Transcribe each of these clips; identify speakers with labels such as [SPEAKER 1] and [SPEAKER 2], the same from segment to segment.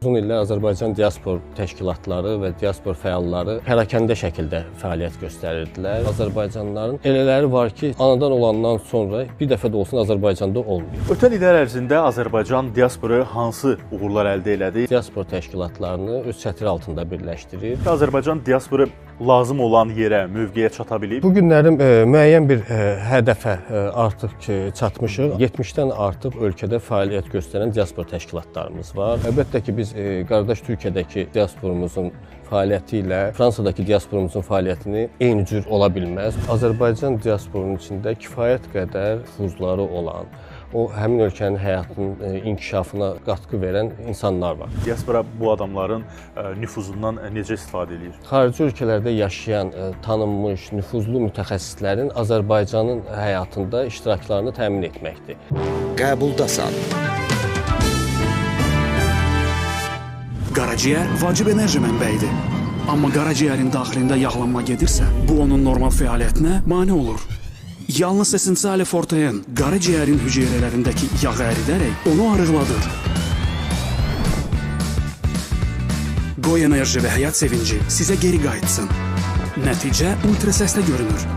[SPEAKER 1] Uzun illər Azərbaycan diaspor təşkilatları və diaspor fəalları pərakəndə şəkildə fəaliyyət göstərirdilər. Azərbaycanlıların elələri var ki, anadan olandan sonra bir dəfə də olsun Azərbaycanda olmuyor.
[SPEAKER 2] Ötən illər ərzində Azərbaycan diasporu hansı uğurlar əldə elədi?
[SPEAKER 1] Diaspor təşkilatlarını öz çətiri altında birləşdirir.
[SPEAKER 2] Azərbaycan diasporu lazım olan yerə, mövqeyə çata bilib?
[SPEAKER 1] Bu günlərim müəyyən bir hədəfə artıq ki, çatmışıq. 70-dən artıq ölkədə fəaliyyət göstərən diaspor təşkilatlarımız var. Əlbəttə ki, biz qardaş Türkiyədəki diasporumuzun fəaliyyəti ilə Fransadakı diasporumuzun fəaliyyətini eyni cür ola bilməz. Azərbaycan diasporunun içində kifayət qədər nüfuzları olan, o həmin ölkənin həyatının inkişafına qatqı verən insanlar var.
[SPEAKER 2] Diaspora bu adamların nüfuzundan necə istifadə edir?
[SPEAKER 1] Xarici ölkələrdə yaşayan tanınmış, nüfuzlu mütəxəssislərin Azərbaycanın həyatında iştiraklarını təmin etməkdir.
[SPEAKER 3] Qəbuldasan.
[SPEAKER 4] Qaraciyər vacib enerji mənbəyidir. Amma qaraciyərin daxilində yağlanma gedirsə, bu onun normal fəaliyyətinə mane olur. Yalnız Essentiale Forte N qaraciyərin hüceyrələrindəki yağı əridərək onu arıqladır. Qoy enerji və həyat sevinci sizə geri qayıtsın. Nəticə ultrasəsdə görünür.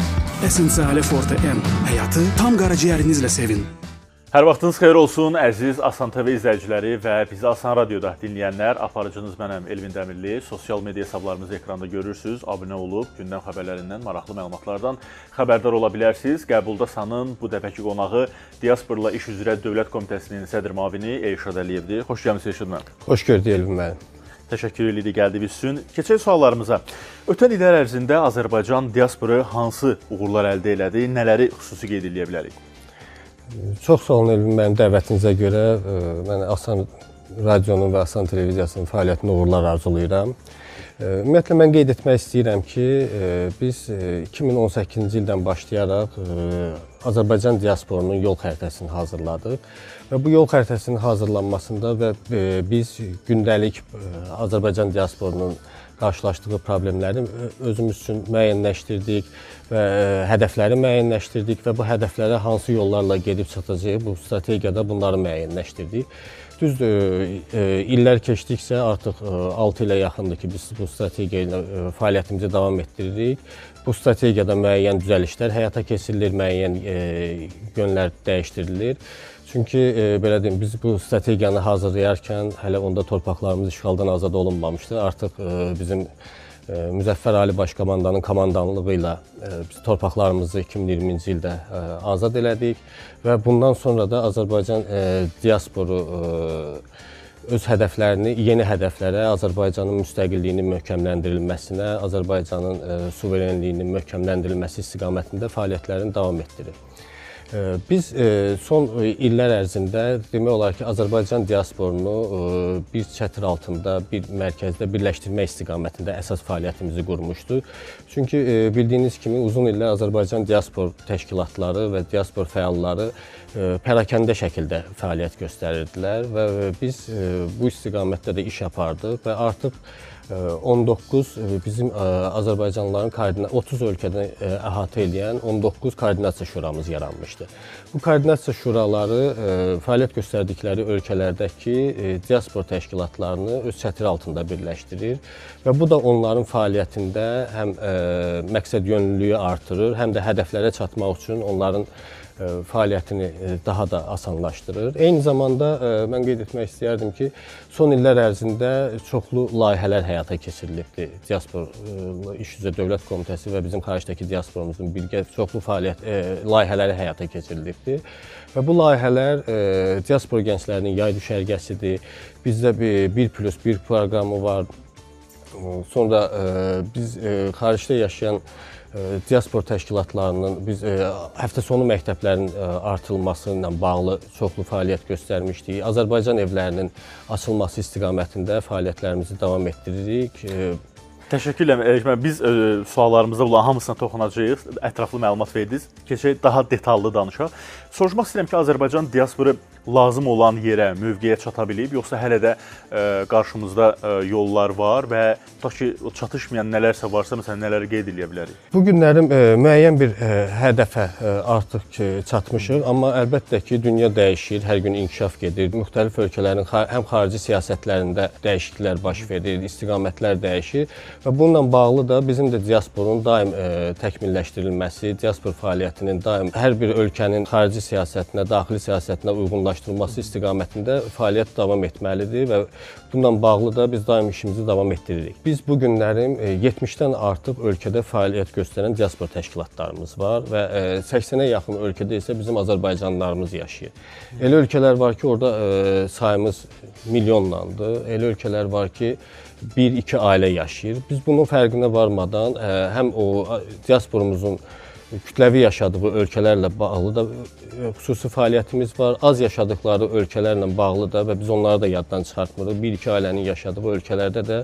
[SPEAKER 4] Essentiale Forte N həyatı tam qaraciyərinizlə sevin.
[SPEAKER 2] Hər vaxtınız xeyir olsun, əziz Asan TV izləyiciləri və bizi Asan Radioda dinləyənlər. Aparıcınız mənəm Elvin Dəmirli. Sosial media hesablarımızı ekranda görürsünüz. Abunə olub gündəm xəbərlərindən, maraqlı məlumatlardan xəbərdar ola bilərsiniz. Qəbuldasanın bu dəfəki qonağı Diasporla İş üzrə Dövlət Komitəsinin sədr müavini Elşad Əliyevdir. Xoş gəlmisiniz Elşad müəllim.
[SPEAKER 1] Xoş gördük Elvin müəllim.
[SPEAKER 2] Təşəkkür edirik gəldiyiniz üçün. Keçək suallarımıza. Ötən illər ərzində Azərbaycan diasporu hansı uğurlar əldə elədi, nələri xüsusi qeyd edə bilərik?
[SPEAKER 1] Çox sağ olun Elvin müəllim dəvətinizə görə. Mən Asan Radionun və Asan Televiziyasının fəaliyyətinə uğurlar arzulayıram. Ümumiyyətlə, mən qeyd etmək istəyirəm ki, biz 2018-ci ildən başlayaraq Azərbaycan diasporunun yol xəritəsini hazırladıq və bu yol xəritəsinin hazırlanmasında və biz gündəlik Azərbaycan diasporunun qarşılaşdığı problemləri özümüz üçün müəyyənləşdirdik və hədəfləri müəyyənləşdirdik və bu hədəflərə hansı yollarla gedib çatacağıq, bu strategiyada bunları müəyyənləşdirdik. Düzdür, illər keçdikcə artıq 6 ilə yaxındır ki, biz bu strategiya ilə fəaliyyətimizi davam etdiririk. Bu strategiyada müəyyən düzəlişlər həyata keçirilir, müəyyən yönlər dəyişdirilir. Çünki belə deyim, biz bu strategiyanı hazırlayarkən hələ onda torpaqlarımız işğaldan azad olunmamışdı. Artıq bizim Müzəffər Ali Baş Komandanın komandanlığı ilə biz torpaqlarımızı 2020-ci ildə azad elədik və bundan sonra da Azərbaycan diasporu öz hədəflərini yeni hədəflərə, Azərbaycanın müstəqilliyinin möhkəmləndirilməsinə, Azərbaycanın suverenliyinin möhkəmləndirilməsi istiqamətində fəaliyyətlərini davam etdirir. Biz son illər ərzində demək olar ki, Azərbaycan diasporunu bir çətir altında, bir mərkəzdə birləşdirmək istiqamətində əsas fəaliyyətimizi qurmuşduq. Çünki bildiyiniz kimi uzun illər Azərbaycan diaspor təşkilatları və diaspor fəalları pərakəndə şəkildə fəaliyyət göstərirdilər və biz bu istiqamətdə də iş apardıq və artıq 19 bizim Azərbaycanlıların 30 ölkədən əhatə eləyən 19 koordinasiya şuramız yaranmışdı. Bu koordinasiya şuraları fəaliyyət göstərdikləri ölkələrdəki diaspor təşkilatlarını öz çətiri altında birləşdirir və bu da onların fəaliyyətində həm məqsədyönlülüyü artırır, həm də hədəflərə çatmaq üçün onların fəaliyyətini daha da asanlaşdırır. Eyni zamanda mən qeyd etmək istəyərdim ki, son illər ərzində çoxlu layihələr həyata keçirilibdir. Diaspor İş üzrə Dövlət Komitəsi və bizim xaricdəki diasporumuzun birgə çoxlu fəaliyyət layihələri həyata keçirilibdir. Və bu layihələr diaspor gənclərinin yay düşərgəsidir. Bizdə 1+1 proqramı var. Sonra biz xaricdə yaşayan diaspor təşkilatlarının biz həftə sonu məktəblərin artırılması ilə bağlı çoxlu fəaliyyət göstərmişdik. Azərbaycan evlərinin açılması istiqamətində fəaliyyətlərimizi davam etdiririk.
[SPEAKER 2] Təşəkkür edirəm Elşad müəllim. Biz suallarımızda bunların hamısına toxunacağıq. Ətraflı məlumat verdiniz. Keçək daha detallı danışaq. Soruşmaq istəyirəm ki, Azərbaycan diasporu lazım olan yerə, mövqeyə çata bilib, yoxsa hələ də qarşımızda yollar var və tutaq ki, çatışmayan nələrsə varsa, məsələn, nələri qeyd eləyə bilərik?
[SPEAKER 1] Bu günlərim müəyyən bir hədəfə artıq ki, çatmışıq, amma əlbəttə ki, dünya dəyişir, hər gün inkişaf gedir. Müxtəlif ölkələrin həm xarici siyasətlərində dəyişikliklər baş verir, istiqamətlər dəyişir və bununla bağlı da bizim də diasporun daim təkmilləşdirilməsi, diaspor fəaliyyətinin daim hər bir ölkənin xarici siyasətinə, daxili siyasətinə uyğunlaşdırılması istiqamətində fəaliyyət davam etməlidir və bununla bağlı da biz daim işimizi davam etdiririk. Biz bu günlərim 70-dən artıq ölkədə fəaliyyət göstərən diaspor təşkilatlarımız var və 80-ə yaxın ölkədə isə bizim azərbaycanlılarımız yaşayır. Elə ölkələr var ki, orada sayımız milyonlandır. Elə ölkələr var ki, 1-2 ailə yaşayır. Biz bunun fərqinə varmadan həm o diasporumuzun kütləvi yaşadığı ölkələrlə bağlı da xüsusi fəaliyyətimiz var. Az yaşadıkları ölkələrlə bağlı da və biz onları da yaddan çıxartmırıq. Bir-iki ailənin yaşadığı ölkələrdə də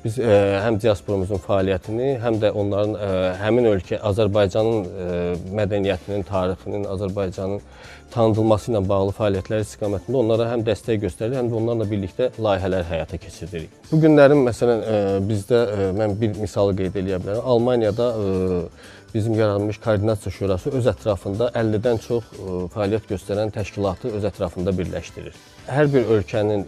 [SPEAKER 1] biz həm diasporumuzun fəaliyyətini, həm də onların həmin ölkə Azərbaycanın mədəniyyətinin, tarixinin, Azərbaycanın tanıdılması ilə bağlı fəaliyyətlər istiqamətində onlara həm dəstək göstəririk, həm də onlarla birlikdə layihələr həyata keçiririk. Bu günlərin məsələn bizdə mən bir misalı qeyd eləyə bilərəm. Almaniyada bizim yaranmış Koordinasiya Şurası öz ətrafında 50-dən çox fəaliyyət göstərən təşkilatı öz ətrafında birləşdirir. Hər bir ölkənin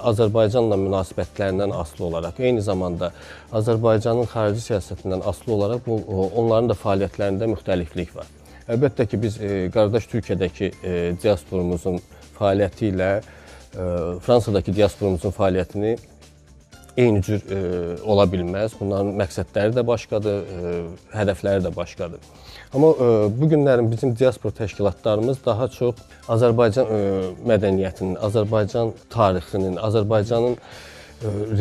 [SPEAKER 1] Azərbaycanla münasibətlərindən asılı olaraq, eyni zamanda Azərbaycanın xarici siyasətindən asılı olaraq onların da fəaliyyətlərində müxtəliflik var. Əlbəttə ki, biz qardaş Türkiyədəki diasporumuzun fəaliyyəti ilə Fransadakı diasporumuzun fəaliyyətini eyni cür ola bilməz. Bunların məqsədləri də başqadır, hədəfləri də başqadır. Amma bu günlərin bizim diaspor təşkilatlarımız daha çox Azərbaycan mədəniyyətinin, Azərbaycan tarixinin, Azərbaycanın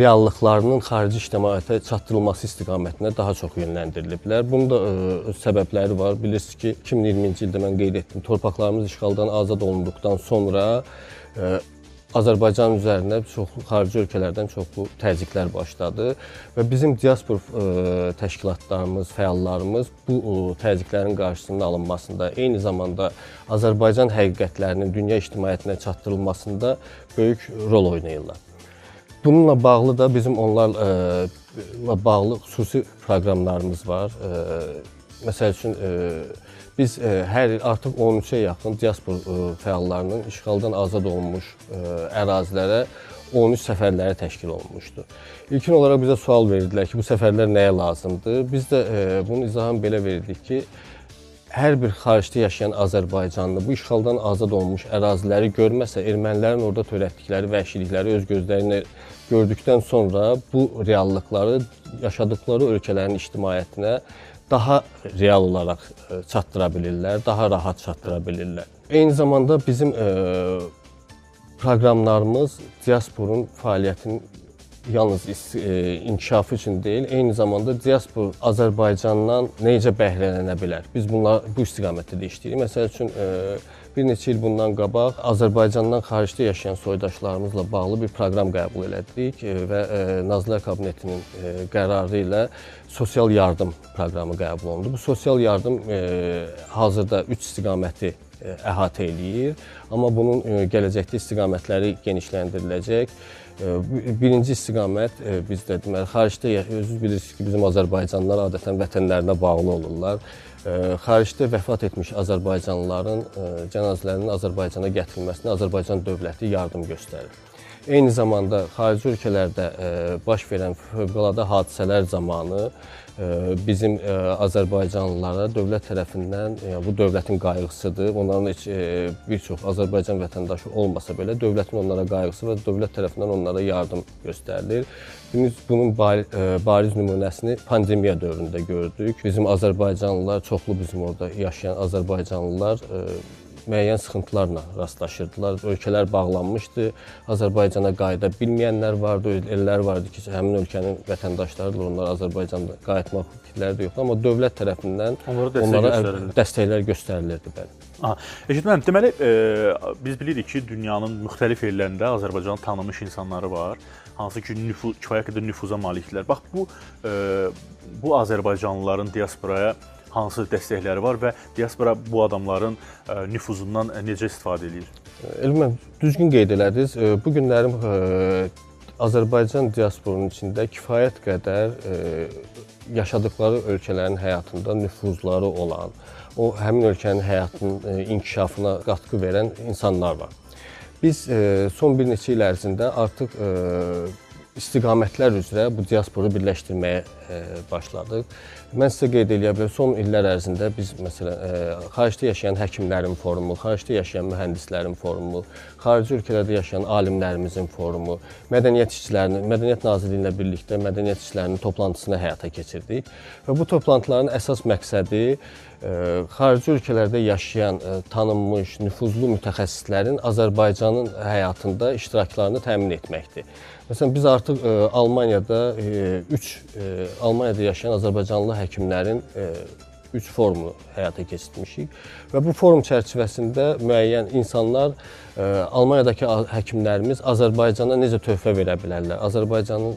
[SPEAKER 1] reallıqlarının xarici ictimaiyyətə çatdırılması istiqamətinə daha çox yönləndiriliblər. Bunun da öz səbəbləri var. Bilirsiniz ki, 2020-ci ildə mən qeyd etdim, torpaqlarımız işğaldan azad olunduqdan sonra Azərbaycan üzərinə çoxlu xarici ölkələrdən çoxlu təzyiqlər başladı və bizim diaspor təşkilatlarımız, fəallarımız bu təzyiqlərin qarşısının alınmasında, eyni zamanda Azərbaycan həqiqətlərinin dünya ictimaiyyətinə çatdırılmasında böyük rol oynayırlar. Bununla bağlı da bizim onlarla bağlı xüsusi proqramlarımız var. Məsəl üçün, biz hər il artıq 13-ə yaxın diaspor fəallarının işğaldan azad olunmuş ərazilərə 13 səfərləri təşkil olunmuşdu. İlkin olaraq bizə sual verdilər ki, bu səfərlər nəyə lazımdır? Biz də bunun izahını belə verdik ki, hər bir xaricdə yaşayan Azərbaycanlı bu işğaldan azad olmuş əraziləri görməsə, ermənilərin orada törətdikləri vəhşilikləri öz gözləriylə gördükdən sonra bu reallıqları yaşadıkları ölkələrin ictimaiyyətinə daha real olaraq çatdıra bilirlər, daha rahat çatdıra bilirlər. Eyni zamanda bizim proqramlarımız diasporun fəaliyyətinin yalnız inkişafı üçün deyil, eyni zamanda diaspor Azərbaycandan necə bəhrələnə bilər? Biz bunlar, bu istiqamətdə də işləyirik. Məsəl üçün, bir neçə il bundan qabaq Azərbaycandan xaricdə yaşayan soydaşlarımızla bağlı bir proqram qəbul elədik və Nazirlər Kabinetinin qərarı ilə sosial yardım proqramı qəbul olundu. Bu sosial yardım hazırda 3 istiqaməti əhatə eləyir, amma bunun gələcəkdə istiqamətləri genişləndiriləcək. Birinci istiqamət bizdə deməli, xaricdə, özünüz bilirsiniz ki, bizim azərbaycanlılar adətən vətənlərinə bağlı olurlar. Xaricdə vəfat etmiş azərbaycanlıların cənazələrinin Azərbaycana gətirilməsinə Azərbaycan dövləti yardım göstərir. Eyni zamanda xarici ölkələrdə baş verən fövqəladə hadisələr zamanı bizim azərbaycanlılara dövlət tərəfindən, yəni bu dövlətin qayğısıdır, onların heç bir çox Azərbaycan vətəndaşı olmasa belə dövlətin onlara qayğısı və dövlət tərəfindən onlara yardım göstərilir. Biz bunun bariz nümunəsini pandemiya dövründə gördük. Bizim azərbaycanlılar, çoxlu bizim orada yaşayan azərbaycanlılar müəyyən sıxıntılarla rastlaşırdılar. Ölkələr bağlanmışdı, Azərbaycana qayıda bilməyənlər vardı, ellər vardı ki, həmin ölkənin vətəndaşlarıdır, onlar Azərbaycanda qayıtmaq fikirləri də yoxdur, amma dövlət tərəfindən onlara dəstəklər göstərilirdi. Bəli.
[SPEAKER 2] Eşit müəllim, deməli, biz bilirik ki, dünyanın müxtəlif yerlərində Azərbaycanı tanımış insanları var, hansı ki, kifayət qədər nüfuza malikdirlər. Bax, bu Azərbaycanlıların diasporaya hansı dəstəkləri var və diaspora bu adamların nüfuzundan necə istifadə edir?
[SPEAKER 1] Elvin, düzgün qeyd elədiniz. Bu günlərim Azərbaycan diasporunun içində kifayət qədər yaşadıkları ölkələrin həyatında nüfuzları olan, o həmin ölkənin həyatının inkişafına qatqı verən insanlar var. Biz son bir neçə il ərzində artıq istiqamətlər üzrə bu diasporu birləşdirməyə başladıq. Mən sizə qeyd eləyə bilərəm, son illər ərzində biz məsələn xaricdə yaşayan həkimlərin forumu, xaricdə yaşayan mühəndislərin forumu, xarici ölkələrdə yaşayan alimlərimizin forumu, mədəniyyət işçilərinin, Mədəniyyət Nazirliyi ilə birlikdə mədəniyyət işçilərinin toplantısını həyata keçirdik. Və bu toplantıların əsas məqsədi xarici ölkələrdə yaşayan tanınmış, nüfuzlu mütəxəssislərin Azərbaycanın həyatında iştiraklarını təmin etməkdir. Məsələn, biz artıq Almaniyada Almaniyada yaşayan azərbaycanlı həkimlərin 3 forumu həyata keçirmişik və bu forum çərçivəsində müəyyən insanlar, Almaniyadakı həkimlərimiz Azərbaycana necə töhfə verə bilərlər, Azərbaycanın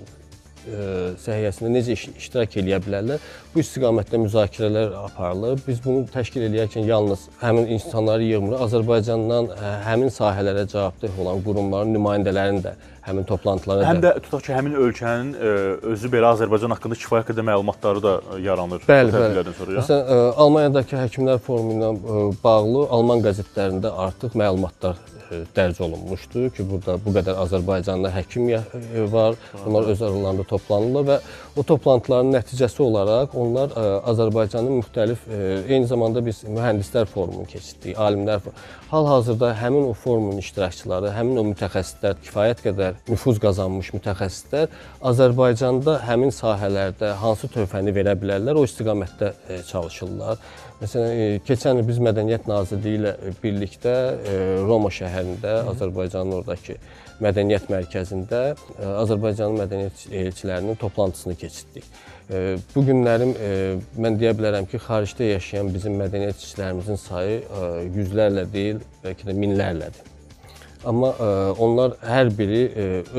[SPEAKER 1] səhiyyəsində necə iştirak eləyə bilərlər, bu istiqamətdə müzakirələr aparılır. Biz bunu təşkil eləyərkən yalnız həmin insanları yığmırıq, Azərbaycandan həmin sahələrə cavabdeh olan qurumların nümayəndələrini də həmin toplantılara.
[SPEAKER 2] Həm də tutaq ki, həmin ölkənin özü belə Azərbaycan haqqında kifayət qədər məlumatları da yaranır.
[SPEAKER 1] Bəli, bəli. Məsələn, Almaniyadakı həkimlər forumu ilə bağlı Alman qəzetlərində artıq məlumatlar dərc olunmuşdu ki, burada bu qədər Azərbaycanlı həkim var, bunlar öz aralarında toplanırlar və o toplantıların nəticəsi olaraq onlar Azərbaycanın müxtəlif, eyni zamanda biz mühəndislər forumunu keçirdik, alimlər forumu. Hal-hazırda həmin o forumun iştirakçıları, həmin o mütəxəssislər, kifayət qədər nüfuz qazanmış mütəxəssislər Azərbaycanda həmin sahələrdə hansı töhfəni verə bilərlər, o istiqamətdə çalışırlar. Məsələn, keçən il biz Mədəniyyət Nazirliyi ilə birlikdə Roma şəhərində, Azərbaycanın oradakı mədəniyyət mərkəzində Azərbaycanın mədəniyyət elçilərinin toplantısını keçirdik. Bu günlərim mən deyə bilərəm ki, xaricdə yaşayan bizim mədəniyyət işçilərimizin sayı yüzlərlə deyil, bəlkə də minlərlədir. Amma onlar hər biri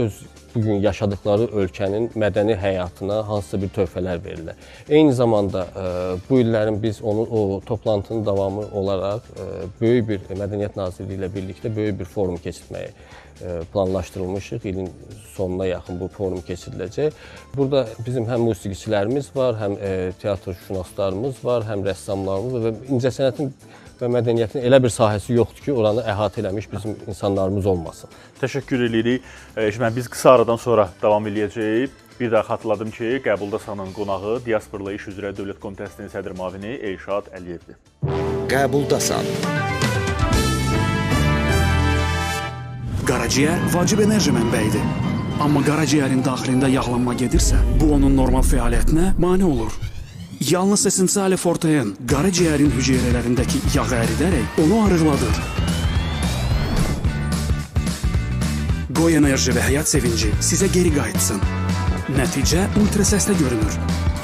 [SPEAKER 1] öz bugün yaşadıkları ölkənin mədəni həyatına hansısa bir töhfələr verirlər. Eyni zamanda bu illərin biz onu, o toplantının davamı olaraq böyük bir Mədəniyyət Nazirliyi ilə birlikdə böyük bir forum keçirməyi planlaşdırılmışıq. İlin sonuna yaxın bu forum keçiriləcək. Burada bizim həm musiqiçilərimiz var, həm teatrşünaslarımız var, həm rəssamlarımız var və incəsənətin və mədəniyyətin elə bir sahəsi yoxdur ki, oranı əhatə eləmiş bizim insanlarımız olmasın.
[SPEAKER 2] Təşəkkür edirik. Şimdi biz qısa aradan sonra davam eləyəcəyik. Bir daha xatırladım ki, Qəbuldasanın qonağı Diasporla İş üzrə Dövlət Komitəsinin sədr müavini Elşad Əliyevdir.
[SPEAKER 3] Qəbuldasan.
[SPEAKER 4] Qaraciyər vacib enerji mənbəyidir. Amma qaraciyərin daxilində yağlanma gedirsə, bu onun normal fəaliyyətinə mane olur. Yalnız Essentiale Forte-ın qaraciyərin hüceyrələrindəki yağı əridərək onu arıqladır. Qoy enerji və həyat sevinci sizə geri qayıtsın. Nəticə ultrasəsdə görünür.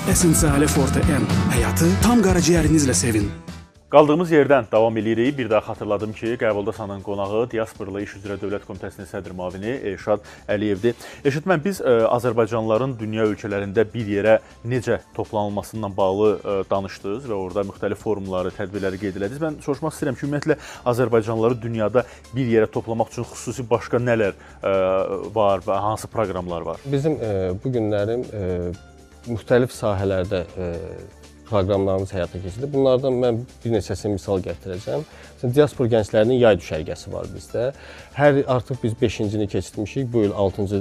[SPEAKER 4] Essentiale Forte M. Həyatı tam qaraciyərinizlə sevin.
[SPEAKER 2] Qaldığımız yerdən davam eləyirik. Bir daha xatırladım ki, Qəbuldasanın qonağı Diasporla İş üzrə Dövlət Komitəsinin sədr müavini Elşad Əliyevdir. Elşad müəllim, biz Azərbaycanlıların dünya ölkələrində bir yerə necə toplanılmasından bağlı danışdınız və orada müxtəlif forumları, tədbirləri qeyd elədiniz. Mən soruşmaq istəyirəm ki, ümumiyyətlə Azərbaycanlıları dünyada bir yerə toplamaq üçün xüsusi başqa nələr var və hansı proqramlar var?
[SPEAKER 1] Bizim bu günlərim müxtəlif sahələrdə proqramlarımız həyata keçirilir. Bunlardan mən bir neçəsini misal gətirəcəm. Məsələn, diaspor gənclərinin yay düşərgəsi var bizdə. Hər artıq biz 5-cini keçirmişik. Bu il 6-cı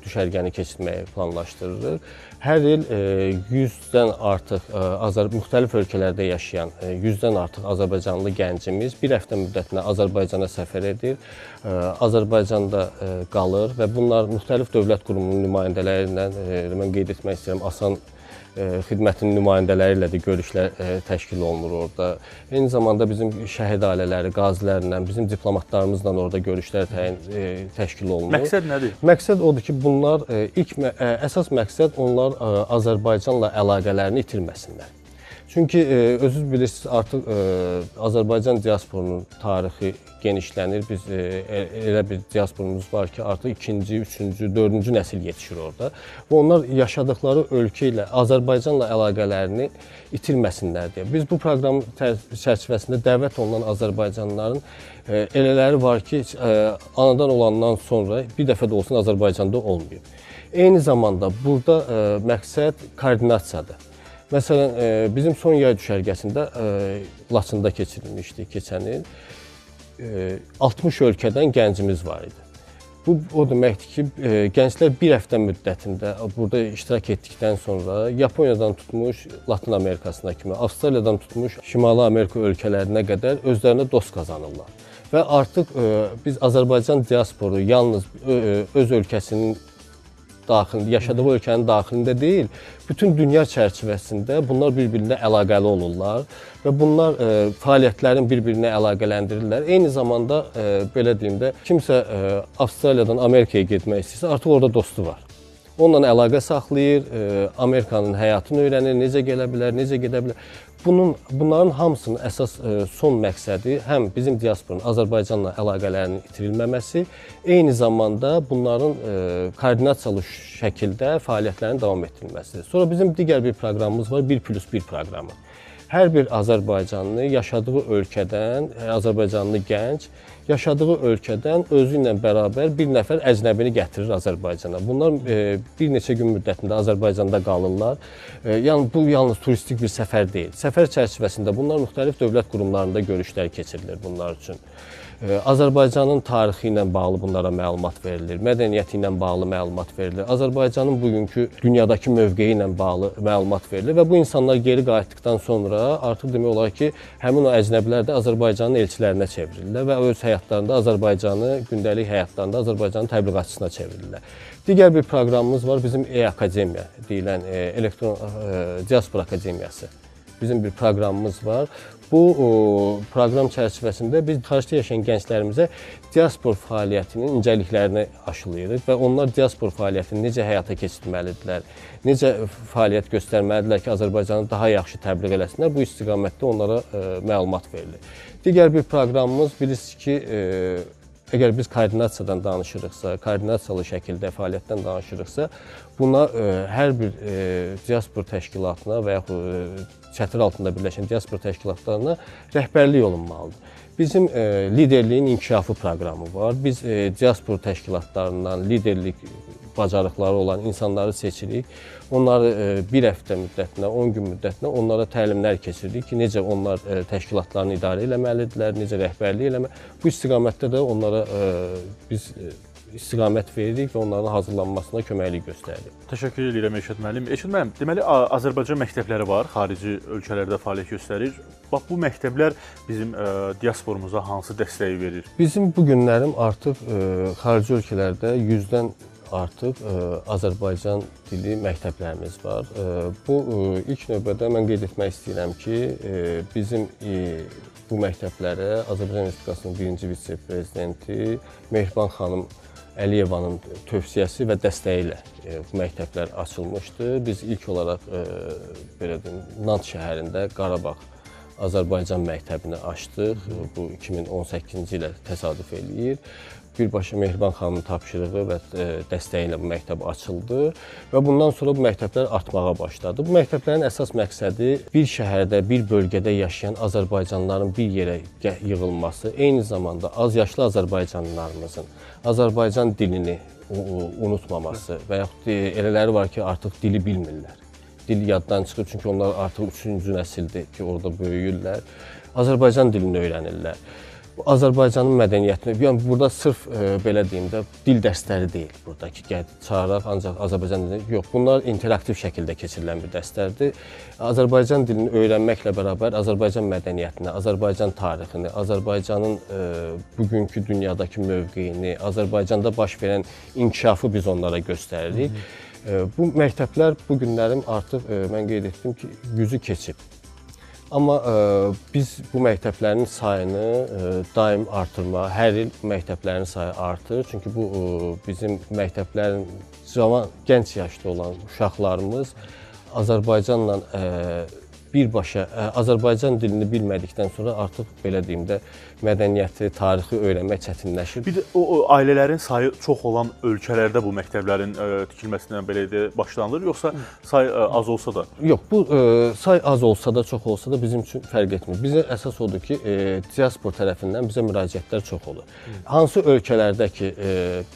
[SPEAKER 1] düşərgəni keçirməyi planlaşdırırıq. Hər il 100-dən artıq müxtəlif ölkələrdə yaşayan 100-dən artıq azərbaycanlı gəncimiz bir həftə müddətinə Azərbaycana səfər edir, Azərbaycanda qalır və bunlar müxtəlif dövlət qurumunun nümayəndələri ilə, mən qeyd etmək istəyirəm, Asan xidmətinin nümayəndələri ilə də görüşlər təşkil olunur orada. Eyni zamanda bizim şəhid ailələri, qazilərlə, bizim diplomatlarımızla orada görüşlər təşkil olunur.
[SPEAKER 2] Məqsəd nədir?
[SPEAKER 1] Məqsəd odur ki, bunlar ilk əsas məqsəd onlar Azərbaycanla əlaqələrini itirməsinlər. Çünki özünüz bilirsiniz, artıq Azərbaycan diasporunun tarixi genişlənir. Biz elə bir diasporumuz var ki, artıq ikinci, üçüncü, dördüncü nəsil yetişir orada. Və onlar yaşadıkları ölkə ilə, Azərbaycanla əlaqələrini itirməsinlər deyə. Biz bu proqram çərçivəsində dəvət olunan Azərbaycanlıların elələri var ki, anadan olandan sonra bir dəfə də olsun Azərbaycanda olmayıb. Eyni zamanda burada məqsəd koordinasiyadır. Məsələn, bizim son yay düşərgəsində Laçında keçirilmişdi keçən il. 60 ölkədən gəncimiz var idi. Bu o deməkdir ki, gənclər bir həftə müddətində burada iştirak etdikdən sonra Yaponiyadan tutmuş Latın Amerikasına kimi, Avstraliyadan tutmuş Şimali Amerika ölkələrinə qədər özlərinə dost qazanırlar. Və artıq biz Azərbaycan diasporu yalnız öz ölkəsinin daxilində, yaşadığı ölkənin daxilində deyil, bütün dünya çərçivəsində bunlar bir-birinə əlaqəli olurlar və bunlar fəaliyyətlərin bir-birinə əlaqələndirirlər. Eyni zamanda, belə deyim də, kimsə Avstraliyadan Amerikaya getmək istəyirsə, artıq orada dostu var. Onunla əlaqə saxlayır, Amerikanın həyatını öyrənir, necə gələ bilər, necə gedə bilər. Bunların hamısının əsas son məqsədi həm bizim diasporun Azərbaycanla əlaqələrinin itirilməməsi, eyni zamanda bunların koordinasiyalı şəkildə fəaliyyətlərinin davam etdirilməsidir. Sonra bizim digər bir proqramımız var, 1+1 proqramı. Hər bir Azərbaycanlı yaşadığı ölkədən, Azərbaycanlı gənc yaşadığı ölkədən özü ilə bərabər bir nəfər əcnəbini gətirir Azərbaycana. Bunlar bir neçə gün müddətində Azərbaycanda qalırlar. Yəni bu yalnız turistik bir səfər deyil. Səfər çərçivəsində bunlar müxtəlif dövlət qurumlarında görüşlər keçirilir bunlar üçün. Azərbaycanın tarixi ilə bağlı bunlara məlumat verilir, mədəniyyəti ilə bağlı məlumat verilir, Azərbaycanın bugünkü dünyadakı mövqeyi ilə bağlı məlumat verilir və bu insanlar geri qayıtdıqdan sonra artıq demək olar ki, həmin o əcnəbilər də Azərbaycanın elçilərinə çevrilirlər və öz həyatlarında Azərbaycanı, gündəlik həyatlarında Azərbaycanın təbliğatçısına çevrilirlər. Digər bir proqramımız var, bizim E-Akademiya deyilən elektron diaspora akademiyası. Bizim bir proqramımız var. Bu proqram çərçivəsində biz xaricdə yaşayan gənclərimizə diaspor fəaliyyətinin incəliklərini aşılayırıq və onlar diaspor fəaliyyətini necə həyata keçirməlidirlər, necə fəaliyyət göstərməlidirlər ki, Azərbaycanı daha yaxşı təbliğ eləsinlər, bu istiqamətdə onlara məlumat verilir. Digər bir proqramımız, bilirsiniz ki, əgər biz koordinasiyadan danışırıqsa, koordinasiyalı şəkildə fəaliyyətdən danışırıqsa, buna hər bir diaspor təşkilatına və yaxud çətir altında birləşən diaspor təşkilatlarına rəhbərlik olunmalıdır. Bizim liderliyin inkişafı proqramı var. Biz diaspor təşkilatlarından liderlik bacarıqları olan insanları seçirik. Onları bir həftə müddətinə, 10 gün müddətinə onlara təlimlər keçiririk ki, necə onlar təşkilatlarını idarə eləməlidirlər, necə rəhbərlik eləməlidirlər. Bu istiqamətdə də onlara biz istiqamət veririk və onların hazırlanmasına köməklik göstəririk.
[SPEAKER 2] Təşəkkür edirəm Elşad müəllim. Elşad müəllim, deməli Azərbaycan məktəbləri var, xarici ölkələrdə fəaliyyət göstərir. Bax, bu məktəblər bizim diasporumuza hansı dəstəyi verir?
[SPEAKER 1] Bizim bu günlərim artıq xarici ölkələrdə 100-dən artıq Azərbaycan dili məktəblərimiz var. Bu ilk növbədə mən qeyd etmək istəyirəm ki, bizim bu məktəblərə Azərbaycan Respublikasının birinci vitse-prezidenti Mehriban xanım Əliyevanın tövsiyəsi və dəstəyi ilə bu məktəblər açılmışdı. Biz ilk olaraq belə deyim, Nant şəhərində Qarabağ Azərbaycan məktəbini açdıq. Bu 2018-ci ilə təsadüf eləyir. Birbaşa Mehriban xanımın tapşırığı və dəstəyi ilə bu məktəb açıldı və bundan sonra bu məktəblər artmağa başladı. Bu məktəblərin əsas məqsədi bir şəhərdə, bir bölgədə yaşayan Azərbaycanlıların bir yerə yığılması, eyni zamanda az yaşlı Azərbaycanlılarımızın Azərbaycan dilini unutmaması və yaxud elələri var ki, artıq dili bilmirlər. Dil yaddan çıxır, çünki onlar artıq üçüncü nəsildir ki, orada böyüyürlər. Azərbaycan dilini öyrənirlər. Azərbaycanın mədəniyyətini, yəni burada sırf belə deyim də, dil dərsləri deyil burada ki, çağıraq ancaq Azərbaycan dilini, yox, bunlar interaktiv şəkildə keçirilən bir dərslərdir. Azərbaycan dilini öyrənməklə bərabər Azərbaycan mədəniyyətini, Azərbaycan tarixini, Azərbaycanın bugünkü dünyadakı mövqeyini, Azərbaycanda baş verən inkişafı biz onlara göstəririk. Bu məktəblər bu günlərim artıq mən qeyd etdim ki, 100-ü keçib. Amma biz bu məktəblərin sayını daim artırmağa, hər il məktəblərin sayı artır. Çünki bu bizim məktəblərin cavan, gənc yaşda olan uşaqlarımız Azərbaycanla Birbaşa Azərbaycan dilini bilmədikdən sonra artıq belə deyim də mədəniyyəti, tarixi öyrənmək çətinləşir.
[SPEAKER 2] Bir də o ailələrin sayı çox olan ölkələrdə bu məktəblərin tikilməsindən belə də başlanılır, yoxsa say az olsa da?
[SPEAKER 1] Yox, bu say az olsa da, çox olsa da bizim üçün fərq etmir. Bizə əsas odur ki, diaspor tərəfindən bizə müraciətlər çox olur. Hansı ölkələrdə ki,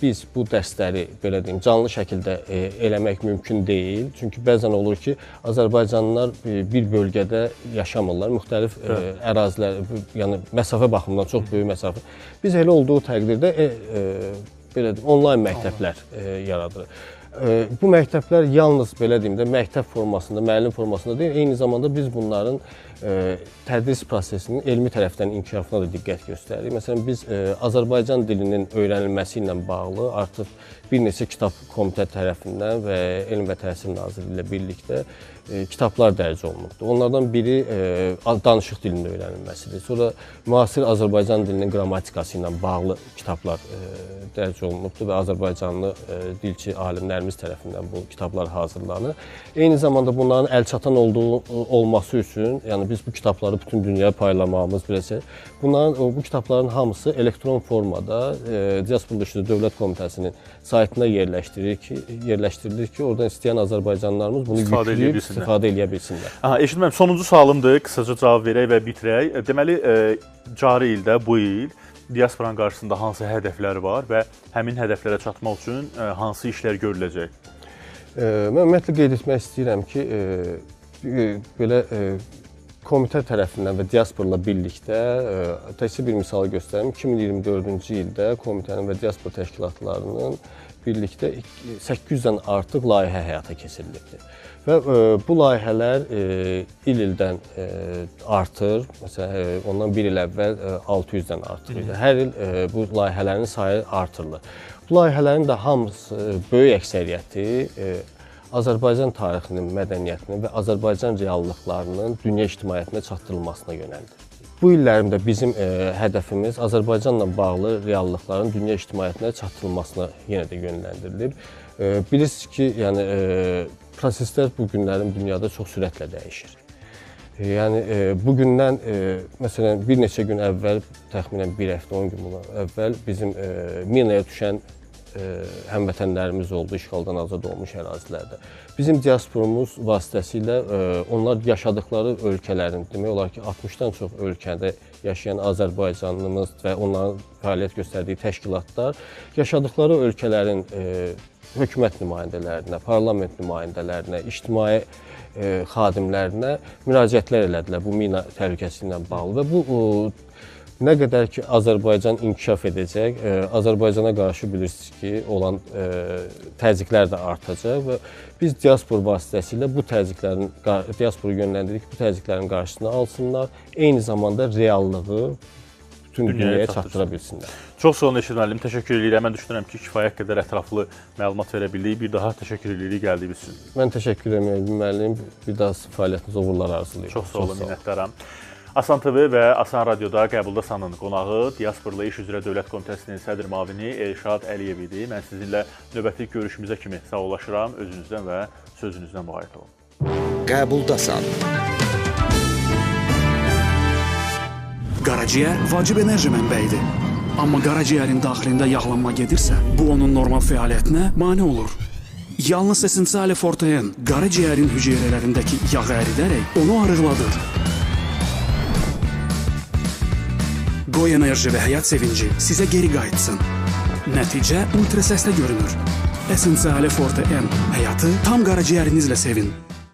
[SPEAKER 1] biz bu dərsləri belə deyim, canlı şəkildə eləmək mümkün deyil. Çünki bəzən olur ki, Azərbaycanlılar bir bölgədə yaşamırlar, müxtəlif ərazilər, yəni məsafə baxımından çox böyük məsafə. Biz elə olduğu təqdirdə belə deyim, onlayn məktəblər yaradırıq. Bu məktəblər yalnız belə deyim də məktəb formasında, müəllim formasında deyil, eyni zamanda biz bunların tədris prosesinin elmi tərəfdən inkişafına da diqqət göstəririk. Məsələn, biz Azərbaycan dilinin öyrənilməsi ilə bağlı artıq bir neçə kitab komitə tərəfindən və Elm və Təhsil Nazirliyi ilə birlikdə kitablar dərc olunubdur. Onlardan biri danışıq dilinin öyrənilməsidir. Sonra müasir Azərbaycan dilinin qrammatikası ilə bağlı kitablar dərc olunubdur və Azərbaycanlı dilçi alimlərimiz tərəfindən bu kitablar hazırlanır. Eyni zamanda bunların əlçatan olması üçün, yəni biz bu kitabları bütün dünyaya paylamağımız biləcək. Bu kitabların hamısı elektron formada Diaspora İşləri Dövlət Komitəsinin saytına yerləşdirilir ki, oradan istəyən Azərbaycanlılarımız bunu yükləyib istifadə eləyə bilsinlər.
[SPEAKER 2] Aha, Elşad müəllim, sonuncu sualımdır. Qısaca cavab verək və bitirək. Deməli, cari ildə, bu il diasporanın qarşısında hansı hədəflər var və həmin hədəflərə çatmaq üçün hansı işlər görüləcək?
[SPEAKER 1] Mən ümumiyyətlə qeyd etmək istəyirəm ki, belə komitə tərəfindən və diasporla birlikdə təkcə bir misal göstərim. 2024-cü ildə komitənin və diaspor təşkilatlarının birlikdə 800-dən artıq layihə həyata keçirilibdir. Və bu layihələr il-ildən artır. Məsələn, ondan bir il əvvəl 600-dən artır idi. Hər il bu layihələrin sayı artırılır. Bu layihələrin də hamısı, böyük əksəriyyəti Azərbaycan tarixinin, mədəniyyətinin və Azərbaycan reallıqlarının dünya ictimaiyyətinə çatdırılmasına yönəldir. Bu illərimdə bizim hədəfimiz Azərbaycanla bağlı reallıqların dünya ictimaiyyətinə çatdırılmasına yenə də yönləndirilib. Bilirsiniz ki, yəni proseslər bu günlərin dünyada çox sürətlə dəyişir. Yəni bugündən məsələn bir neçə gün əvvəl, təxminən bir həftə, 10 gün bundan əvvəl bizim minaya düşən həmvətənlərimiz oldu işğaldan azad olmuş ərazilərdə. Bizim diasporumuz vasitəsilə onlar yaşadıkları ölkələrin, demək olar ki, 60-dan çox ölkədə yaşayan Azərbaycanlımız və onların fəaliyyət göstərdiyi təşkilatlar yaşadıkları ölkələrin hökumət nümayəndələrinə, parlament nümayəndələrinə, ictimai xadimlərinə müraciətlər elədilər bu mina təhlükəsi ilə bağlı və bu nə qədər ki, Azərbaycan inkişaf edəcək, Azərbaycana qarşı bilirsiniz ki, olan təzyiqlər də artacaq və biz diaspor vasitəsilə bu təzyiqlərin, diasporu yönləndirik ki, bu təzyiqlərin qarşısını alsınlar, eyni zamanda reallığı bütün dünyaya çatdıra bilsinlər.
[SPEAKER 2] Çox sağ olun Elşad müəllim, təşəkkür edirəm. Mən düşünürəm ki, kifayət qədər ətraflı məlumat verə bildik. Bir daha təşəkkür edirik gəldiyiniz üçün.
[SPEAKER 1] Mən təşəkkür edirəm müəllim. Bir daha fəaliyyətinizə uğurlar arzulayıram.
[SPEAKER 2] Çox sağ olun, minnətdaram. Asan TV və Asan Radioda Qəbuldasanın qonağı Diasporla İş üzrə Dövlət Komitəsinin sədr müavini Elşad Əliyev idi. Mən sizinlə növbəti görüşümüzə kimi sağollaşıram. Özünüzdən və sözünüzdən müğayət olun.
[SPEAKER 3] Qəbuldasan.
[SPEAKER 4] Qaraciyər vacib enerji mənbəyidir. Amma qaraciyərin daxilində yağlanma gedirsə, bu onun normal fəaliyyətinə mane olur. Yalnız Essentiale Forte-N qaraciyərin hüceyrələrindəki yağı əridərək onu arıqladır. Qoy enerji və həyat sevinci sizə geri qayıtsın. Nəticə ultrasəsdə görünür. Essentiale Forte-N. Həyatı tam qaraciyərinizlə sevin.